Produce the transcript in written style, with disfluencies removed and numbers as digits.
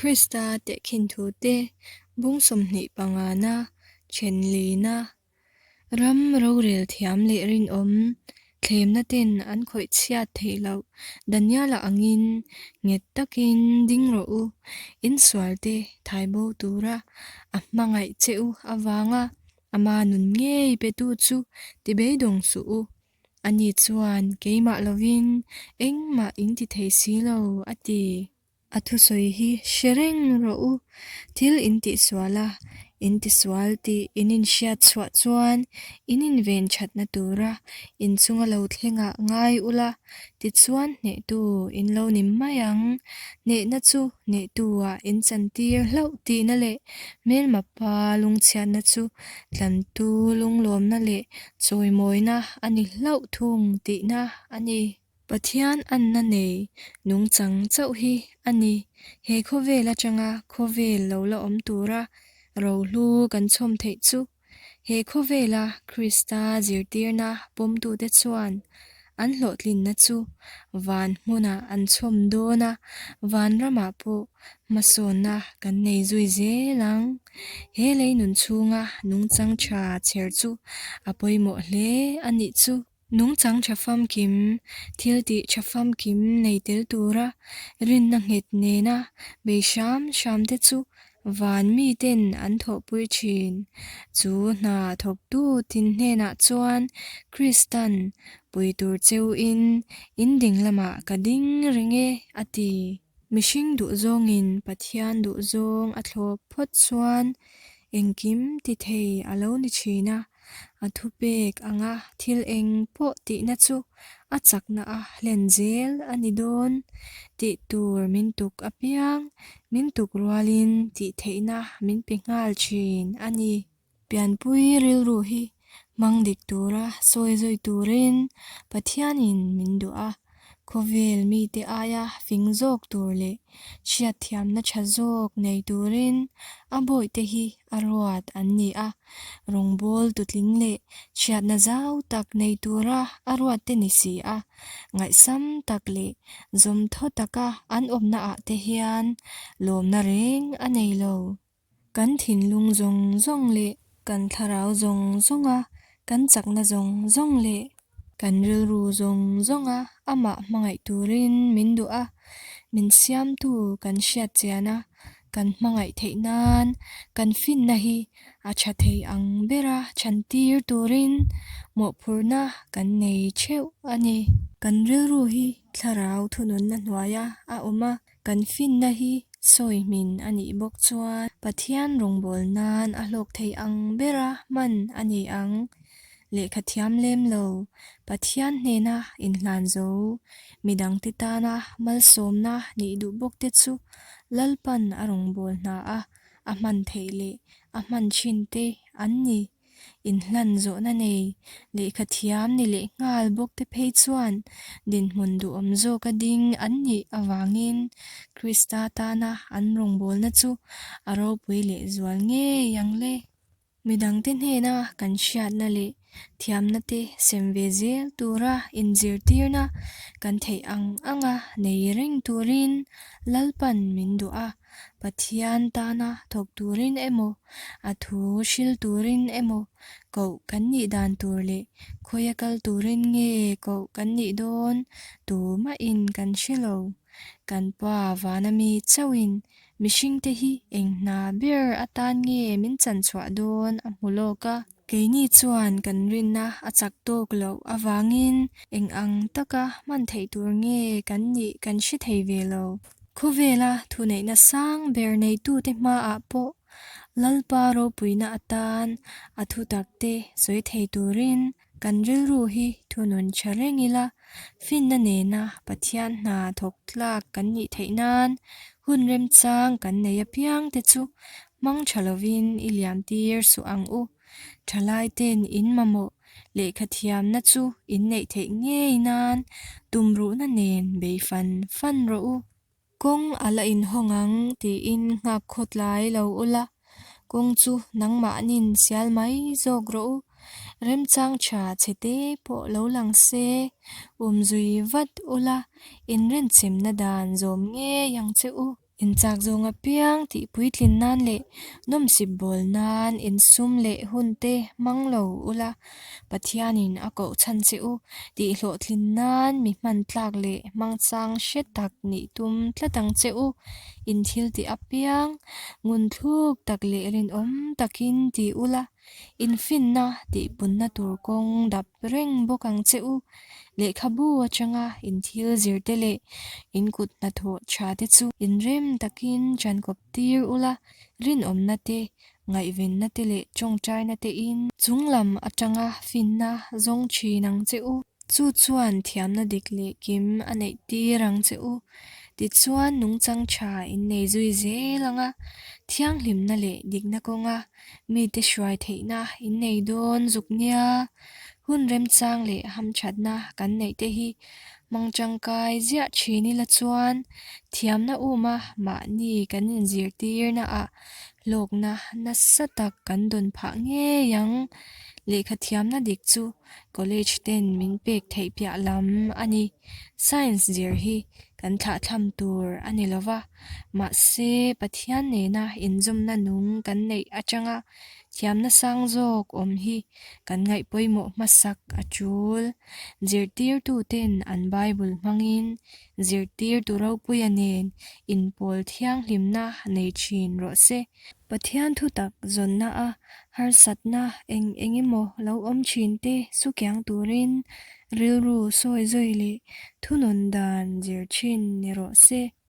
Krista tehkhin thute bung 25na then lina ram rorel thiam leh rinawm thlemna ten an khawih chhiat theih loh Daniela angin nghet takin ding rawh u. In sualte thaibo tura a hmangaih che u avanga ama nun ngei petu chu ti beidawng suh u. Ani chuan keimah lovin engmah in ti thei si lo a ti. A thusawi hi hre reng rawh u. Thil in tihsual a, in tisual tih in inhriat chhuah chuan in inven thatna tura inchunga lo thlengah ngai ula, tichuan hnehtu in lo ni mai ang. Hnehna chu hnehtu-ah in chantir hlauh tihna leh hmelma pa lungchhiatna chu tlantu lunglawmna leh chawimawina a ni hlauh thung tihna a ni. Pathian anna nei nungchang chauh hi a ni. He khawvel atanga khawvel lo la awm tura rohlu kan chhawm theih chu he khawvela Krista zirtirna pawmtute chuan an hlawhtlinna chu van hmunah an chhawm dawn a, vanramah pawh hmasawnna kan nei zui zel ang. He lei nun chhunga nungchang tha chher chu a pawimawh hle a nih chu. Nungchang tha famkim, thil tih tha famkim nei tel tura rinna nghet nena bei hram hram te chu van miten an thawhpui thin. Chu hna thawktu tin hnenah chuan Kristan pui tur cheu in in ding lamah ka ding reng e a ti. Mihring duhzawngin Pathian duhzawng a thlawp phawt chuan engkim ti thei a lo ni thin a. A thupek anga thil eng pawh tihna chu a chakna a hlen zel a ni dawn. Tih tur min tuk apiang, min tuk rualin tih theihna min pe nghal thin a ni. Pianpui rilru hi hmang dik tura sawi zui turin Pathianin min duh a. Khawvel mite aia fing zawk tur leh hriatthiamna tha zawk nei turin a bawihte hi a ruat an ni a, rawngbâwl tutling leh hriatna zau tak nei tura a ruatte ni si a, ngaihsam tak leh zawmthaw taka an awmnaah te hian lawmna reng a nei lo. Kan thinlung zawng zawng leh kan thlarau zawng zawnga kan chakna zawng zawng leh kan rilru zawng zawnga amah hmangaih turin min duh a, min siamtu kan hriat chian a, kan hmangaih theih nan kan finna hi a tha thei ang bera chhantir turin mawhphurhna kan nei theuh a ni. Kan rilru hi thlarau thununna hnuaia a awm a. Kan finna hi sawi hmin a nih bawk chuan Pathian rawngbâwl nân a hlawk thei ang bera hman a ni ang. Lehkha thiam lem lo, Pathian hnêna inhlân zo, mi dangte tâna malsâwmna nih duh bawkte chu Lalpan a rawngbâwl hna a, a hman theih leh a hman ṭhinte an ni. Inhlan zawhna nei, lehkha thiam ni leh nghal bawk te phei chuan dinhmun duhawm zawka ding an nih avangin Krista tana an rawngbawlna chu a ropui leh zual ngei ang le. Midangte hnena kan hriatna leh thiamna te sem ve zel tura inzirtirna kan theih ang anga nei reng turin Lalpan min duh a. Pathian tana thawk turin emaw, a thu hril turin emaw koh kan nih dan tur leh khawia kal turin nge koh kan nih dawn tumahin kan hre lo. Kan Pa vana mi chauhin mihringte hi eng hna ber atan nge min chanchhuah dawn a hmu lawk a. Keini chuan kan rinna a chak tawk loh avangin eng ang taka hman theih tur nge kan nih kan hre thei ve lo. Khawvela thuneihna sang ber neitute hmaah pawh Lalpa ropuina atan a thutakte sawi thei turin kan rilru hi thunun tha reng ila, finna nena Pathian hna thawk tlak kan nih theih nan hun remchang kan nei apiangte chu hmang tha lovin i liam tir suh ang u. Thalaite'n in mamawh lehkha thiamna chu in neih theih ngei nan tumruhna nen bei fan fan rawh u. Kawng a la inhawng ang tiin nghak khawtlai lo ula, kawng chu nangmahnin sial mai zawk rawh u. Remchang tha chhe te pawh lo lang se, umzui vat ula, inrenchemna dan zawm ngei ang che u. Inchak zawng apiang tih puitlin nan leh nawmsip bawl nan insum leh hun te hmang lo ula, Pathianin a koh chhan che u tih hlawhtlin nan mi hman tlak leh hmangchang hre tak nih tum tlat ang che u. In thil tih apiang ngunthluk tak leh rinawm takin ti ula, infinna tihpunna tur kawng dap reng bawk ang che u. Lehkhabu atanga in thil zirte leh in kut hnathawh tha te chu inrem takin chankawp tir ula, rinawmna te, ngaihvenna te leh tawngtaina te in chunglam atanga finna zawng thin ang che u. Chu chuan thiamna dik leh kim a neih tir ang che u. Tichuan nungchang tha in nei zui zel ang a, thianghlimna leh dikna kawnga mite hruai theihna in nei dawn zuk nia. Hun remchang leh hamthatna kan neih te hi hmang tangkai ziah thin ila chuan thiamna uma mahni kan inzirtirna ah hlawkna nasa tak kan dawn phah ngei ang. Lehkha thiamna dik chu college ten min pek theih piah lam a ni. Science zir hi kan thlahthlam tur a ni lova, mahse Pathian nena inzawmna nung kan neih atanga thiamna sang zawk awm hi kan ngaih pawimawh hmasak a tul. Zirtirtuten an Bible hmangin zirtirtu ropuia nen inpawl thianghlimna nei thin rawh se. Pathian thutak zawnna a harsatna eng eng emaw lo awm thin te sukiang turin rilru sawi zawi leh thunawn dan zir thin ni rawh se.